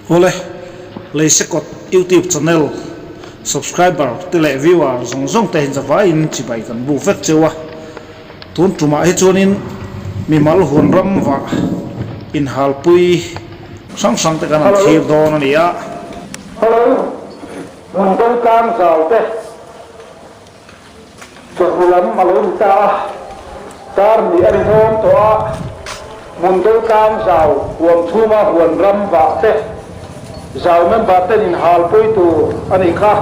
Awle, Leisekawt YouTube channel subscriber te leh viewer zawng zawng te hin zavaiin chibai kan buk vek cheu a. Tun tumah hi chuanin mimal huan ram vah inhalpui hrang hrang te kan han thlir dawn a ni a. Hello, Mundal tlangzau te chawhnu lam a lo ni ta a, tar ni a ni dawn tawh a, Mundal tlangzau huam chhunga huan ram vah te zau member ten inhalpui tur a nih kha.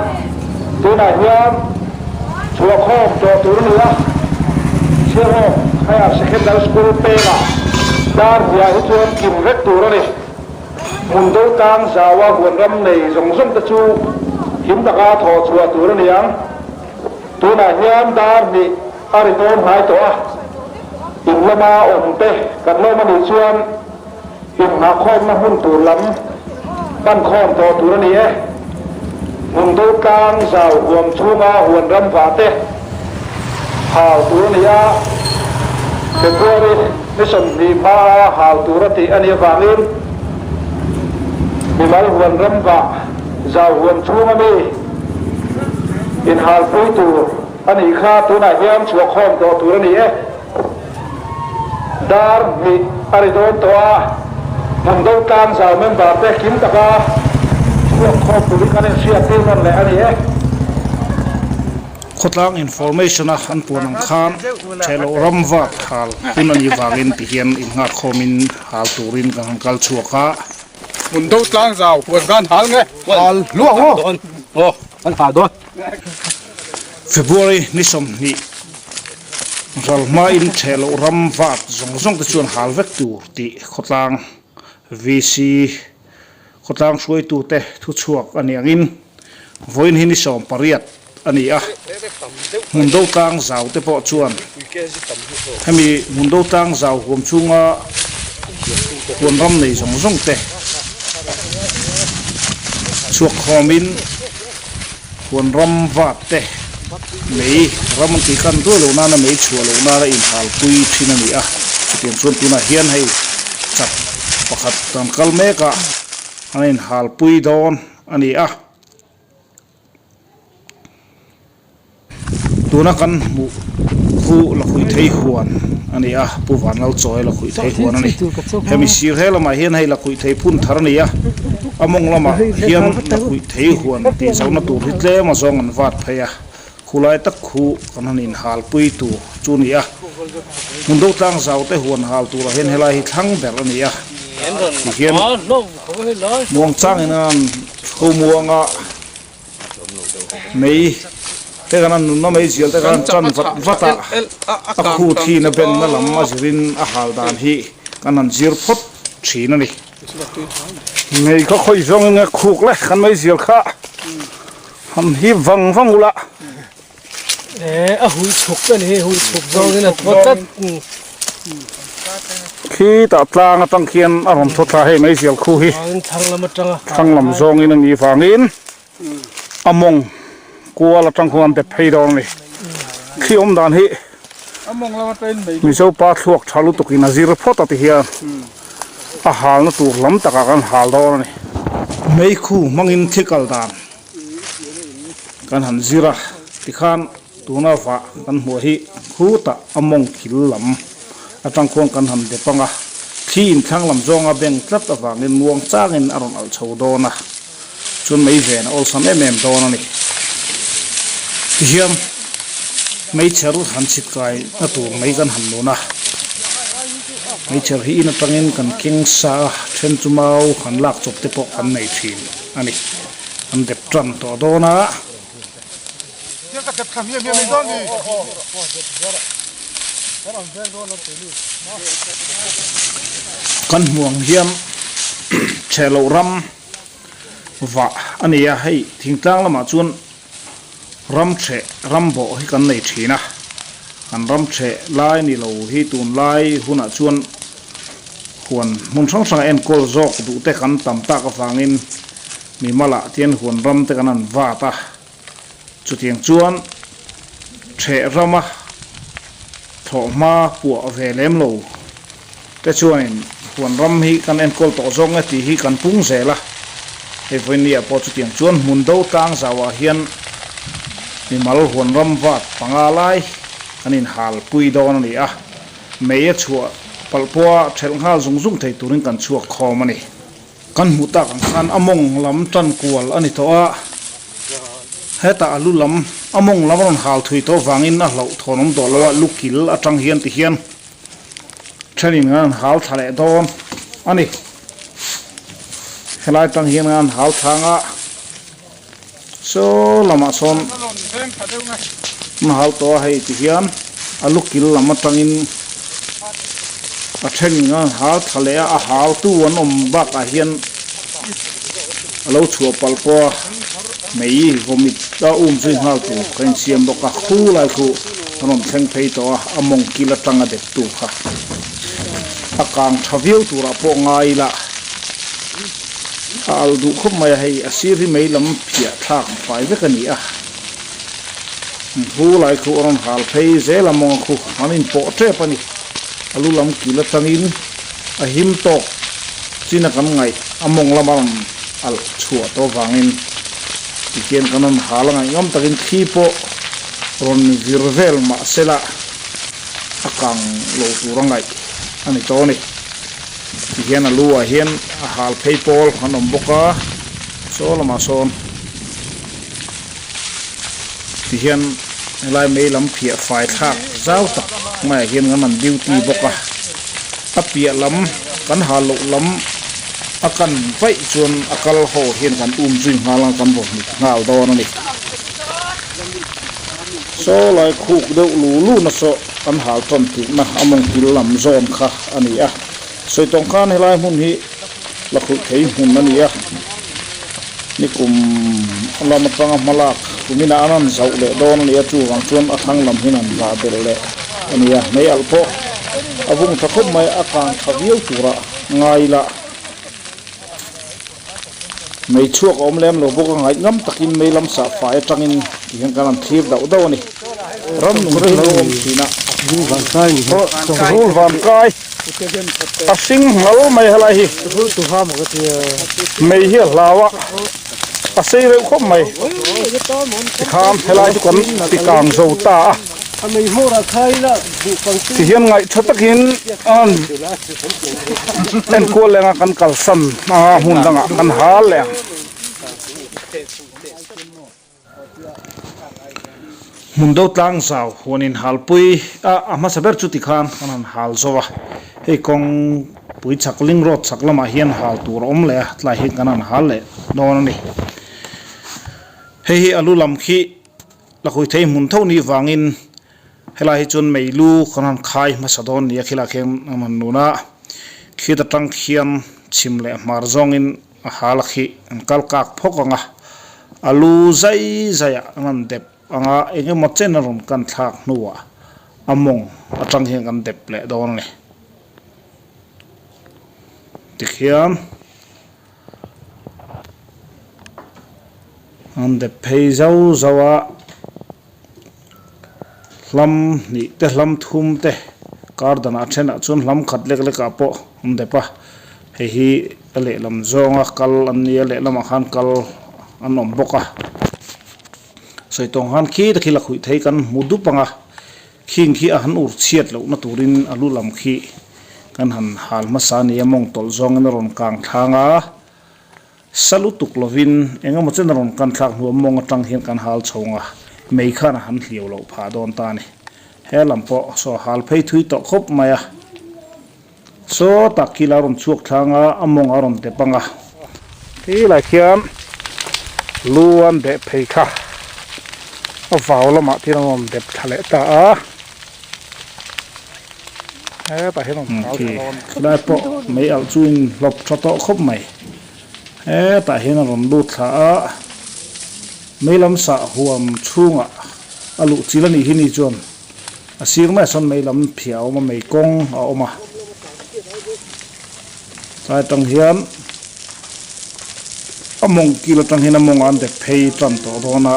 Tunah hian chhuahkhawm tawh tur a ni a, Chhiahawk Higher Secondary School pengah dar hniah hi chuan kim vek tur a ni. Hmun do tlang zaua huan ram nei zawng zawng te chu him taka thawh chhuah tur a ni ang. Tunah hian dar hnih a ri dawn hnai tawh a, in lama awm te kan lawm a nih chuan Inngahkhawmna hmun tur lam pan khawm tawh tur a ni e. Hmun do tlang zau huam chhunga huan ram vah te hal tur a ni a, February ni 20 hmaa hal tur a tih a nih avangin mimal huan ram vah zau huam chhunga mi inhalpui tur a nih kha tunah hian chhuahkhawm tawh tur a ni e. Dar hnih a ri dawn tawh a, hmun do tlang zau member te kim taka chhuak khawm turin kan inhriat tir nawn leh a ni e. Khawtlang information a an puan ang khan Thehloh ram vat hal hun a nih vangin ti hian innghak khawmin hal turin kan han kal chhuak a. Hmun do tlang zau huan kan hal nge? Hal luah maw? Aw, kan hal dawn. February ni 20 ral hmain Thehloh ram vat zawng zawng te chuan hal vek tur tih khawtlang VC khawtlang hruaitute thuchhuak a ni angin vawiin hi ni 18 a ni a. Hmun do tlang zau te pawh chuan hemi hmun do tlang zau huam chhunga huan ram nei zawng zawng te chhuak khawmin Huan ram vat te, mei ram an tih khan duai loh nana mei chhuah loh nana inhalpui thin a ni a. Chutiang chuan tunah hian hei chak pakhat kan kal mek a, an inhalpui dawn a ni a. Tuna kan hmuh khu lakhuih thei huan a ni a, Pu Vanlalchawi lakhuih thei huan a ni. Hemi sir he lamah hian hei lakhuih thei phun thar a ni a, a mawng lamah hian lakhuih thei huan tih zohna tur hi tlem a zawng an vat phei a, khulai tak khu kan han inhalpui tur chu a ni a. Hmun do tlang zau te huan hal turah hian helai hi thlang ber a ni a, tihian muangchangin an tho muang a. Mei te kan an nunna mei zial te khan tan vat vat a, a khu thin a benna lam a zirin a hal dan hi kan han zir phawt thin a ni. Mei kha khawi zawng in nge khuk le kan mei zial kha han hip vang vang ula. A hui chhuk a ni hei hui chhuk zawng in a thaw tlat. Khi tah tlang atang khian a rawn thaw thla hei mai zial khu hi. Thlang lam atanga. Thlang lam zawng in a nih vangin a mawng kual atang khuan an dep phei dawn a ni. Khi awm dan hi Mizo pa thluak tha lutuk in a zir phawt a ti hian a halna tur lam takah kan hal dawn a ni. Meikhu hmangin thli kal dan. Kan han zir a, tikhan tuna vah kan hmuh hi khutah a mawng kil lam atang khuan kan han dep ang a, thli inthlang lam zawnga beng tlat avangin muang changin a rawn alh chho dawn a, chuan mei ven a awlsam em em dawn a ni. Tihian meichher han chhit kai na tur mai kan han nun a, meichher hi in atangin kan keng sa a, then chu mau han lak chawp te pawh kan nei thin a ni. An dep tan tawh dawn a. Kan hmuh ang hian Chhehloh ram vah a ni a, hei thingtlang lamah chuan ram chheh ram bawh hi kan nei thin a, kan ram chheh lai ni lo hi tunlai hunah chuan huan hmun hrang hranga enkawl zawk duh te kan tam tak avangin Mimalah tian huan ram te kan han vat a, chutiang chuan ṭheh rama thlawhhma puah ve lem lo te chuanin huan ram hi kan enkawl tawh zawng e tih hi kan pung zel a. Hei vawinia pawh chutiang chuan hmun do tlang zauah hian mimal huan ram vat panga lai kan inhal pui dawn a ni a, mei a chhuah palh pawha thelh nghal zung zung thei turin kan chhuak khawm a ni. Kan hmuh tak ang khan a mawng lam tan kual a ni tawh a, hetah a lu lam a mawng lam a rawn hal thui tawh vangin a hlauh thawn awm tawh lo a, lu kil atang hian ti hian thenin an han hal thla leh dawn a ni. Helai tang hian an han hal thla ang a, saw lamah sawn an hal tawh a, hei ti hian a lu kil lam atangin a thenin an han hal thla leh a, a hal tu an awm bakah hian a lo chhuah palh pawh a, mei vawmit a um zui nghal tur ka insiam bawk a, khu lai khu a rawn thleng phei tawh a, a mawng kil atanga dep tu kha a kang tha viau turah pawh ngai ila a alh duh khawp mai a, hei a sir hi mei lam phiah thlak fai vek a ni a, khu lai khu a rawn hal phei zel a mawng a khu an inpawh tep a ni, a lu lam kil atangin a him tawk chin a kan ngaih a mawng lama rawn alh chhuah tawh vangin tihian kan rawn hal a ngaih ngam takin thli pawh rawn vir vel mah sela a kang lo tur a ngaih a ni tawh a ni. Tihian a lu ah hian a hal phei pawl an awm bawk a, saw lamah sawn tihian helai mei lam phiah fai thlak zau tak maiah hian kan han duty bawk a, a piah lam kan hal loh lam a kan vaih chuan a kal ho hian kan um zui nghal ang kan vaw hmit nghal dawn a ni. Saw lai khuk deuh lu lu na saw kan hal tan tihna a mawng kil lam zawn kha a ni a, sawi tawng khan helai hmun hi la khulh thei hmun a ni a, nikum lam atanga hma lak kuminah an rawn zauh leh dawn a ni a, chuvang chuan a thlang lam hian an vah belh leh a ni a, hmei alh pawh a vung tha khawp mai a kang tha viau tura ngai ila. Mei chhuak a awm lem lo bawk a, ngaih ngam takin mei lam sah fai atangin ti hian kan rawn thlir dauh dauh a ni. Ram nung hi lo awm thin a. Rul van kai a hring nghal mai helai hi. Mei hi a hlau a, a sei reuh khawp mai. Tikhan helai chu kan ti kang zo ta a. Ti hian ngaih tha takin an enkual leng a kan kalsan anga hmun dangah kan hal leh ang. Hmun do tlang zau huanin halpui a a hmasa ber chu tikhan kan han hal zo a, hei kawng pui chhak ling road chhak lamah hian hal tur a awm leh a tlai hi kan han hal leh dawn a ni. Hei hi a lu lam khi Lakhui thei hmun tho ni vangin helai hi chuan mei lu kan han khai hmasa dawn nia khilai khian an han nun a, khit atang khian chhim leh hmar zawngin a hal a khi an kal kak phawk ang a, a lu zai zaiah an han dep ang a, eng emaw chen a rawn kan thlak hnuah a mawng atang hian kan dep leh dawn a ni. Tikhian. An dep phei zauh zauh a, hlam hnih te hlam thum te kar danah thenah chuan hlam khat lek lekah pawh an dep a, hei hi a lehlam zawnga kal an nia lehlamah khan kal an awm bawk a, sawi tawng khan khi te khi la khuih thei kan hmu dup ang a. Khing khi a han ur chhiat lohna turin a lu lam khi kan han hal hmasa a ni a, mawng tawlh zawngin a rawn kang thlang a, sa lutuk lovin eng emaw chen a rawn kan thlak hnuah mawng atang hian kan hal chhawng a, mei khan a han hliau loh phah dawn ta a ni. He lam pawh saw hal phei thui tawh khawp mai a, saw tak khi la rawn chhuak thlang a, a mawng a rawn dep ang a. Ti lai khian lu an deh phei kha a vau lamah te hian an rawn dep thla leh ta a hetah hian rawn hal thla dawn khilai pawh mei alh chu in hlawp tha tawh khawp mai hetah hian a rawn lut thla a mei lam sah huam chhungah a luh chil a nih hi ni chuan a sir maiah sawn mei lam phiah a awm a mei kawng a awm a. Tlai atang hian a mawng kil atang hian a mawng an dep phei tan tawh dawn a.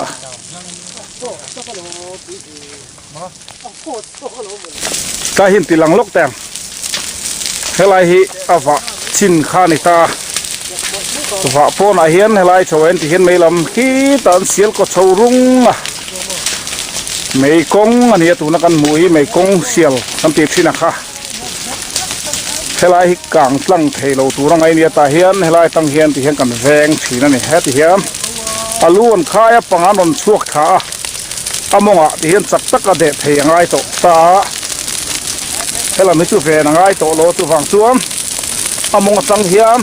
Tlai hi an ti lang lawk teh ang. Helai hi a vah chin kha a ni ta a. Vah pawnah hian helai chho ah hian ti hian mei lam khitah an sial kaw chho rung a, mei kawng a ni a tuna kan hmuh hi mei kawng sial kan tih thin a kha. Helai hi kang tlang thei lo tur a ngaih a ni a tah hian helai atang hian ti hian kan veng thin a ni heti hian a lu an khai a panga an rawn chhuak thla a a mawngah ti hian chak taka deh thei a ngai tawh ta a helam hi chu ven a ngai tawh lo chuvang chuan a mawng atang hian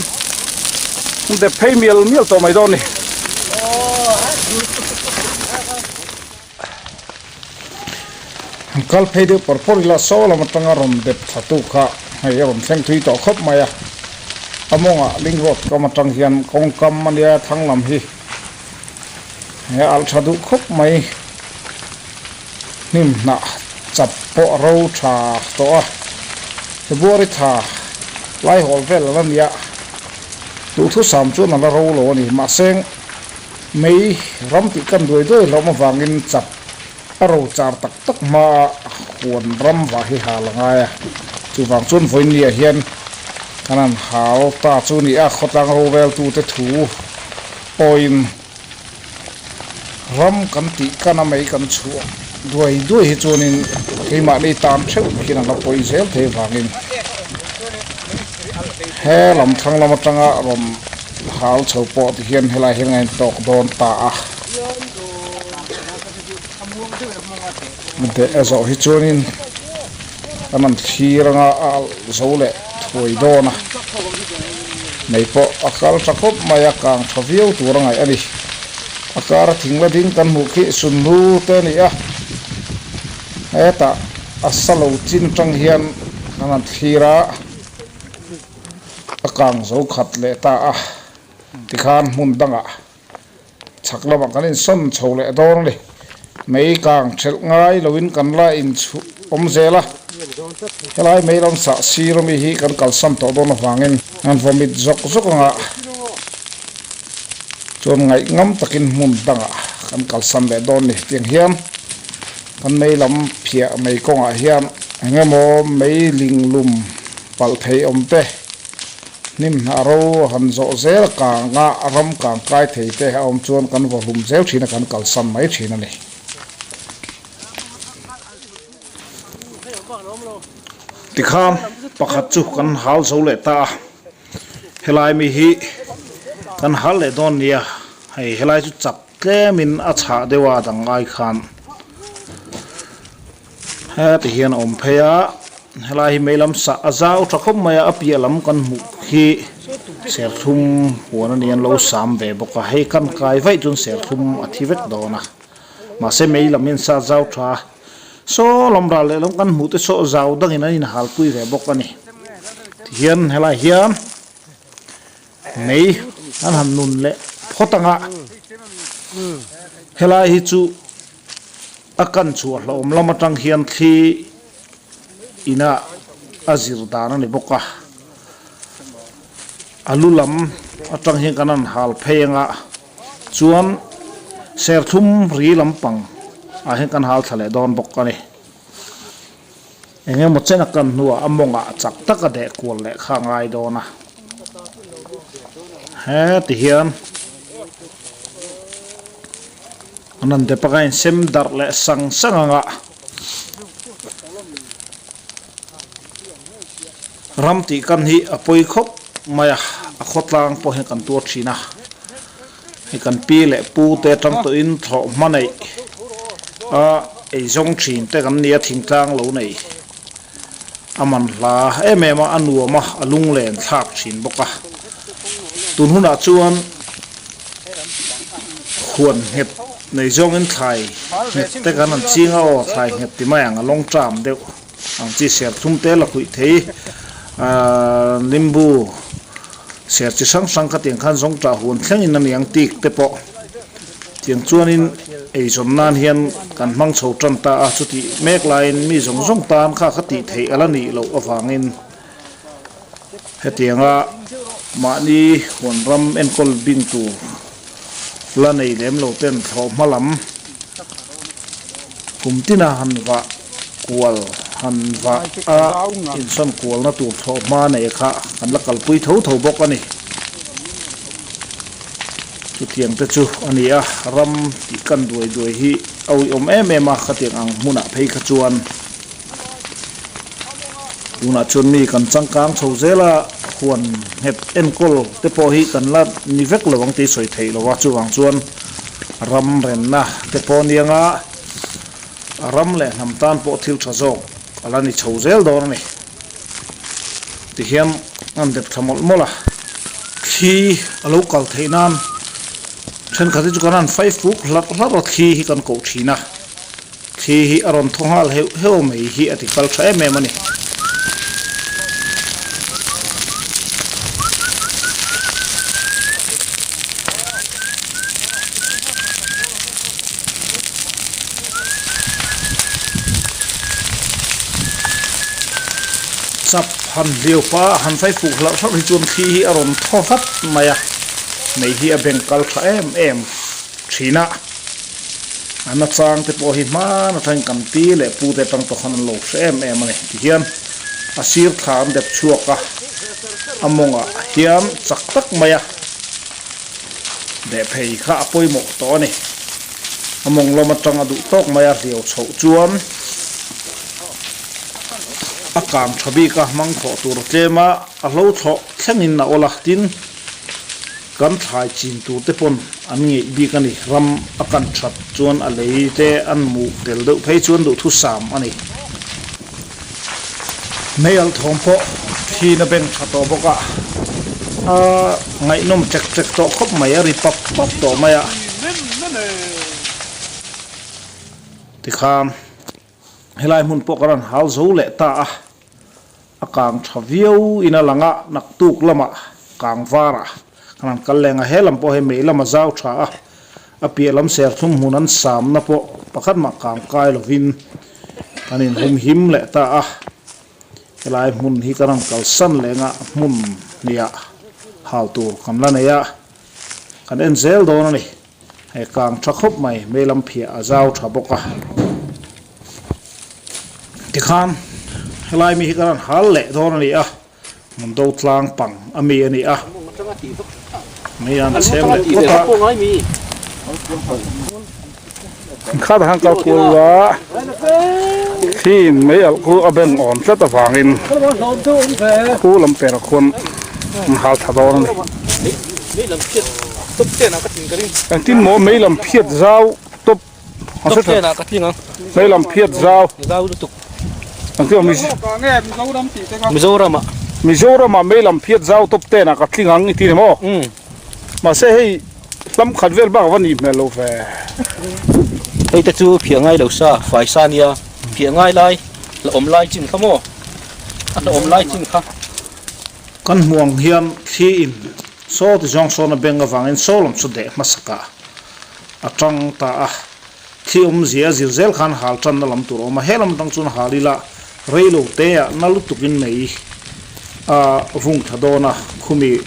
dep phei mial mial tawh mai dawn a ni. Han kal phei deuh pawr pawr ila saw lam atanga rawn dep thla tu kha hei a rawn thleng thui tawh khawp mai a, a mawngah ling road kam atang hian kawngkam a nia thlang lam hi he alh tha duh khawp mai hnim hnah chap pawh a ro tha tawh a, February tha lai hawl vel a la nia duhthusam chuan a la ro lo a ni mahse. Mei ram tih kan duai duai hlawm avangin chap a ro char tak tak hmaa huan ram vah hi hal a ngai a. Chuvang chuan vawiinniah hian kan han hal ta chu ni a, khawtlang roreltute thu pawhin ram kan tih kan a mei kan chhuah duai duai hi chuanin keimahni tan theuh hian a la pawi zel thei avangin he lam thlang lam atanga rawn Hau chho pawh ti hian helai hian a intawk dawn ta a, deh a zawh hi chuanin kan han thlir anga a alh zo leh thuai dawn a, mei pawh a kal tha khawp mai a, kang tha viau tur a ngaih a ni. A kar a thing la ding kan hmuh khi sunhlu te a ni a, hetah a sa lo chin atang hian kan han thlir a. A kang zo khat leh ta a, tikhan hmun dangah chhak lamah kan insawn chho leh dawn a ni. Mei kang thelh ngai loin kan la inchhuh awm zel a, helai mei lam sah sir ami hi kan kalsan tawh dawn avangin an vawmit zawk zawk anga chuan ngaih ngam takin hmun dangah kan kalsan leh dawn a ni. Tiang hian kan mei lam phiah mei kawngah hian eng emaw mei linglum Palh thei awm te, hnim hnah ro a han zawh zel a kang a, ram kang kai thei te a awm chuan kan vaw hlum zel thin a, kan kalsan mai thin a ni. Tikhan pakhat chu kan hal zo leh ta a, helai mi hi kan hal leh dawn nia, hei helai chu chak tlemin a chhah deuh a dang ai khan. Heti hian a awm phei a, helai hi mei lam sah a zau tha khawp mai a, a piah lam kan hmuh hi serthlum huan a ni an lo sam ve bawk a, hei kan kai vaih chuan serthlum a thi vek dawn a, mahse mei lam hian sa zau tha a, saw lam ral leh lam kan hmuh te saw zau dangin an inhalpui ve bawk a ni, tihian helai hian mei an han nun leh phawt ang a, helai hi chu. A kan chhuah hlauhawm lam atang hian thli ina a zir dan a ni bawk a, a lu lam atang hian kan han hal phei anga chuan serthlum ri lampang ah hian kan hal thla leh dawn bawk a ni. Eng emaw chen a kan hnuah a mawngah chak taka deh kual leh kha a ngai dawn a, heti hian. An rawn dep anga insem darh leh sang sang anga ram tih kan hi a pawi khawp mai a, a khawtlang pawh hian kan tuar thin a, hei kan pi leh pu te atang tawhin thlawh hma neih a eizawng thin te kan ni a, thingtlang lo nei a man hla em em a, a nuam a, a lunglen thlak thin bawk a, tun hunah chuan. Huan nghet nei zawngin thlai nghet te kan han ching a aw, thlai nghet ti mai ang a lawng ṭam deuh ang chi serthlum te la huih thei ahh limbu ser chi hrang hrang kha tiang khan zawng ṭah huan thlengin a ni ang tik te pawh tiang chuanin eizawn nan hian kan hmang chho ṭan ta a chutih mek laiin mi zawng zawng tan kha kha tih theih a la nih loh avangin. Hetianga mahni huan ram enkawl bing tur la nei lem lo ten thlawh hma lam kum tina han vah kual han vah a insawn kualna tur thlawh hma nei kha kan la kalpui tho tho bawk a ni. Chutiang te chu a ni a, ram tih kan duai duai hi a uiawm em em a, khatiang ang hmunah phei kha chuan tunah chuan mi kan changkang chho zel a, huan nghet enkawl te pawh hi kan la ni vek lo ang tih sawi theih lo a, chuvang chuan ram renna te pawh nia nga ram leh hnam tan pawh thil tha zawk a la ni chho zel dawn a ni. Tihian an dep thla mawlh mawlh a, thli a lo kal theih nan thenkhat hi chu kan han fai fuk hlarh hlarh a, thli hi kan koh thin a, thli hi a rawn thaw nghal heuh heuh mai hi a ti kal tha em em a ni. Chap han hliau pa han fai fuk hlauh hlauh hi chuan thli hi a rawn thaw vat mai a, mei hi a beng kal tha em em thin a, a nachang te pawh hi hman atangin kan pi leh pu te atang tawh khan an lo hre em em a ni. Tihian a sir thla an dep chhuak a, a mawngah hian chak tak mai a. Deh phei kha a pawimawh tawh a ni. A mawng lam atang a duh tawk mai a hliau chhoh chuan a kang tha bik a, hmang khawh tur a tlem a, a hlo thlawh thlengin a awl a, tin kan thlai chin tur te pawn an ngeih bik a ni. Ram a kan that chuan a lei te an muh tel deuh phei chuan duhthusam a ni. Meialh thawm pawh thliin a beng tha tawh bawk a, a ngaihnawm ṭek ṭek tawh khawp mai, a ri pap pap tawh mai a. Tikhan helai hmun pawh ka rawn hal zo leh ta a, a kang tha viau in a lang a, naktuk lamah kang varah kan han kal leng a, he lam pawh hei mei lam a zau tha a, A piah lam serthlum hmun an samna pawh pakhat mah kang kai lovin an inhum him leh ta a, helai hmun hi kan rawn kalsan leh anga hmun hniah hal tur kan la nei a, kan en zel dawn a ni. Hei kang tha khawp mai, mei lam phiah a zau tha bawk a. Tikhan helai mi hi kan rawn hal leh dawn a ni a. Hmun do tlang pang a mi a ni a, mei an chhem leh phawt a. Khat han kal kual a, thliin mei alh khu a beng awm tlat avangin khu lam per ah khuan an hal thla dawn a ni. Engtin maw mei lam phiat zau tawp Mei lam phiat zau. Mizoram ah mei lam phiat zau tawp ten ah ka tling ang i ti ni maw? Mahse hei hlam khat vel bak a va nih hmel lo ve. Hei te chu phiah ngai lo sa, fai sa nia, phiah ngai lai, la awm lai chin kha maw? A la awm lai chin kha. Kan hmuang hian thli in saw ti zawng sawn a beng avangin saw lam chu deh hmasak ah a tang ta a, thli awmzia a zir zel khan hal tanna lam tur a awm a, he lam atang chuan hal ila rei lo te ah na lutukin mei a vung thla dawn a, khumi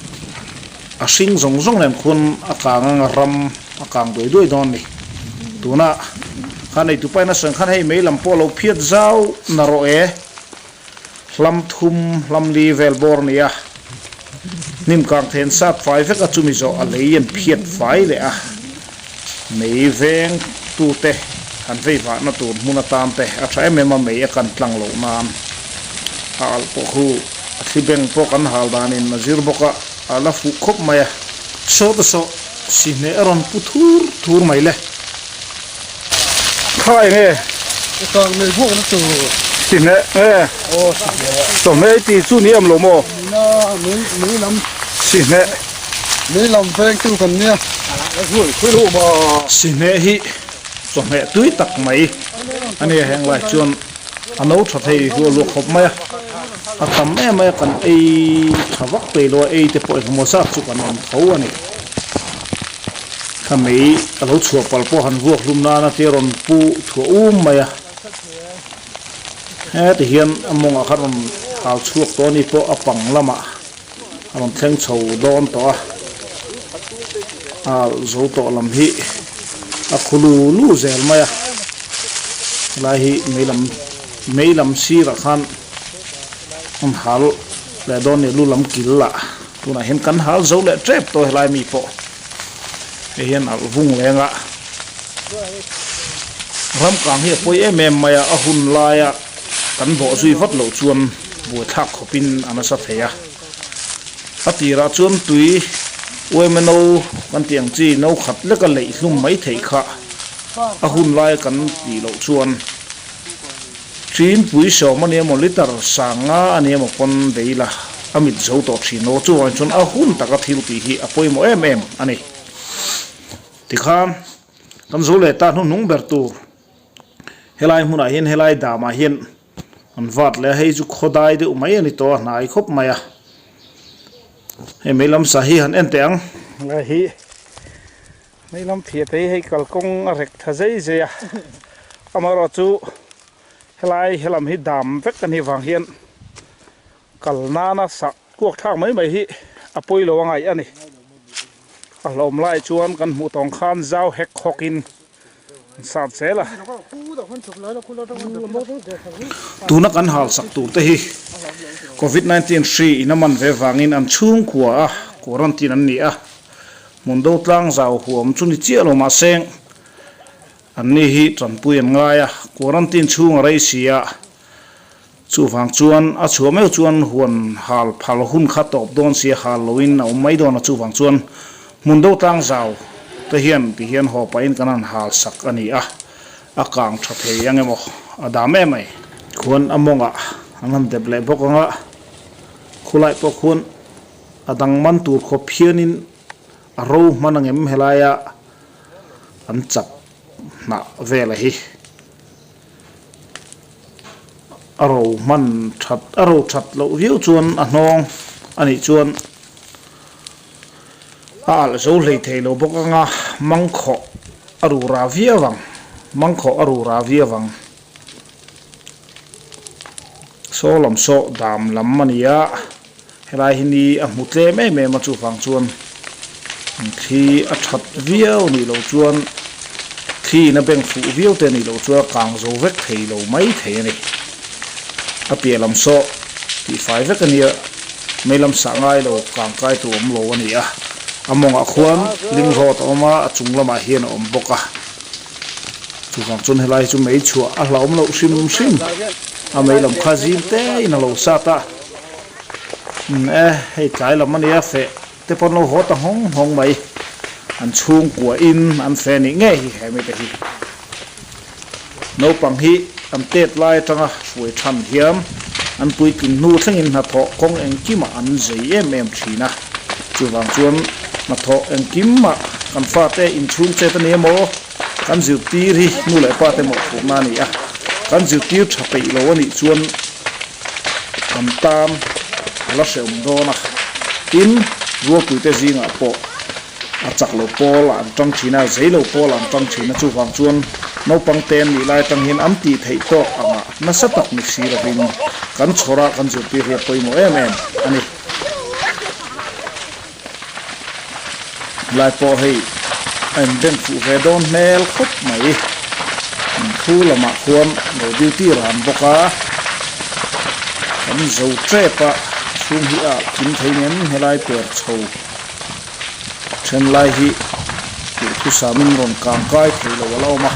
a hring zawng zawng nen khuan a kang anga ram a kang duai duai dawn a ni. Tuna khan eitu paina sawi khan hei mei lam pawh a lo phiat zau na rawh e. Hlam thum, hlam li vel bawr a ni a, hnim kang then sat fai vek a, chumi zawh a lei an phiat fai leh a, mei veng tute han vei vahna tur hmun atan te a tha em em a, mei a kan tlang loh nan a alh pawh khu a thli beng pawh kan hal danin a zir bawk a, a la fuh khawp mai a. Saw te saw si hneh a rawn pu thur thur mai le. Kha eng e? Kang nei buak na tur. Si hne nge? Aw si hne. Chawhmeh i ti chu ni em lo maw? Na mei mei lam. Si hne. Mei lam veng tu kan nia. Si hne hi chawhmeh tui tak mai a nia heng lai chuan a no tha thei hluah luah khawp mai a. A tam em mai a kan ei tha vak peih lo a ei te pawh engemaw zat chu kan awm tho a ni. Kha mei a lo chhuah palh pawh han vuak hlum nana te rawn pu thuah um mai a, heti hian a mawngah khan rawn hal chhuak tawh a ni pawh a pang lamah a rawn thleng chho dawn tawh a, a alh zo tawh lam hi a khu lu lu zel mai a, helai hi mei lam mei lam sirah khan an hal leh dawn a ni lu lam kil lah. Tunah hian kan hal zo leh tep tawh helai mi pawh. Hei hian alh vung leng a, ram kang hi a pawi em em mai a, a hun laia kan bawh zui vat loh chuan buaithlak khawpin a nasa thei a. A tirah chuan tui UMNO kan tih ang chi no khat leka leih hlum mai theih kha a hun laia kan tih loh chuan Ṭinpui sawm a ni emaw liter sanga a ni emaw pawn bei la a mit zo tawh ṭhin lo. Chuvangin chuan a hun taka thil tih hi a pawimawh em em a ni. Tikhan kan zo leh ta hnuhnung ber tur helai hmunah hian helai damah hian an vat leh a, hei chu khawdai deuh mai a ni tawh a, hnai khawp mai a. Hei mei lam sa hi han en teh ang. Helai hi mei lam phiah te hi hei kalkawng a rek tha zai zai a, amaherawhchu Helai helam hi dam vek a nih vang hian kal nana sah kuak thlak mai mai hi a pawi lo a ngaih a ni. A hlawm lai chuan kan hmuh tawng khan zau hek hawk in an sat zel a. Tuna kan hal sak tur te hi Covid 19 hri in a man ve vangin an chhungkua a quarantine an ni a, hmun do tlang zau huam chu ni chiah lo mahse Anni hi tanpui an ngai a, quarantine chhung a rei si a, chuvang chuan a chhuah meuh chuan huan hal phal hun kha tawp dawn si a, hal loin a awm mai dawn a, chuvang chuan hmun do tlang zau te hian ti hian haw pahin kan han hal sak a ni a, a kang tha thei ang emaw a dam em mai. Khuan a mawngah an han dep leh bawk ang a, khulai pawh khuan a dang man tur khawp hianin a ro hman ang em helaia an chak hnah vela hi a ro hman that a ro that loh viau chuan a hnawng a nih chuan a alh zo hlei thei lo bawk anga mangkhawh a ru ra viau ang mangkhawh a ru ra viau ang saw lam saw dam lam a ni a. Helai hi ni a hmu tlem em em a chuvang chuan thli a that viau nih loh chuan thli in a beng fuh viau te nih loh chuan a kang zo vek thei lo mai thei a ni. A piah lam saw tih fai vek a nia mei lam sah ngai lo kang kai tur awm lo a ni a, a mawngah khuan ling rawt a awm a, a chung lamah hian a awm bawk a. Chuvang chuan helai hi chu mei chhuah a hlauhawm loh hrim hrim a mei lam kha zim te in a lo sat a. Umm e, hei tlai lam a nia feh te pawn lo haw ta nghawng nghawng mai. An chhungkua in an feh nih ngei hi he mite hi. Naupang hi an tet lai atanga hruai than hian an puitling hnu thlengin hnathawh kawng engkimah an zei em em thin a. Chuvang chuan hnathawh engkimah kan fate inchhung chet a ni emaw kan zirtir hi nu leh pate mawhphurhna a ni a. Kan zirtir tha peih lo a nih chuan Kan tan a la hrehawm dawn a, tin, rualpuite zingah pawh a chak lo pawl ah an tang thin a, zei lo pawl ah an tang thin a, chuvang chuan naupang te an nih lai atang hian an tih theih tawk angah nasa tak ni si lovin kan chhawr a kan zirtir hi a pawimawh em em a ni. Helai pawh hei a inbeng fuh ve dawn hmel khawp mai. Thu lamah khuan lo duty ran bawk a, kan zo tep a, chhung hi a kim thei nen helai per chho then lai hi duhthusam in rawn kang kai thei lo a la awm a,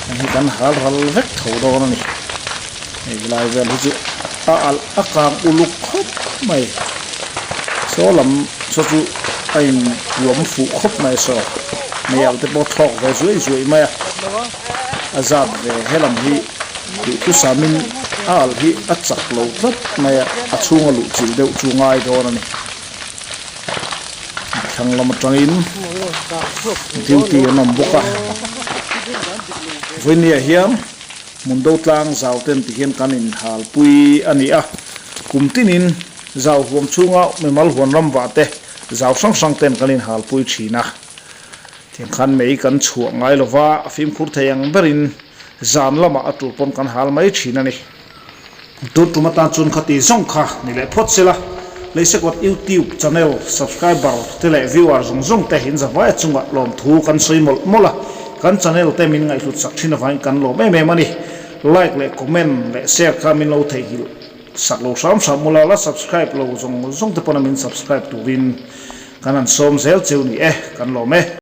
heng hi kan hal ral vek tho dawn a ni. Hei helai vel hi chu a alh a kang uluk khawp mai. Saw lam saw chu a in tuam fuh khawp mai saw. Mei alh te pawh thlawk ve zuai zuai mai a. A zat ve helam hi duhthusam in a alh hi a chak lo tlat mai a, a chhung a luh chilh deuh chu ngai dawn a ni. Thlang lam atangin duty an awm bawk a. Vawinia hian. Hmun do tlang zau ten ti hian kan inhalpui a ni a, kum tinin zau huam chhunga mimal huan ram vah te zau hrang hrang ten kan inhalpui thin a. Tiang khan mei kan chhuah ngai lova, a fimkhur thei ang berin zan lamah a tul pawn kan hal mai thin a ni. Tun tum atan chuan khati zawng kha ni leh phawt sela, Leisekawt YouTube channel subscriber te leh viewer zawng zawng te in zavai a chungah lawmthu kan sawi mawlh mawlh a, kan channel te min ngaihhlut sak thin avangin kan lawm em em a ni. Like leh comment leh share kha min lo theihnghilh sak lo hram hram mawlh a, la subscribe lo zawng zawng te pawn a min subscribe turin. Kan han sawm zel cheu ni e, kan lawm e.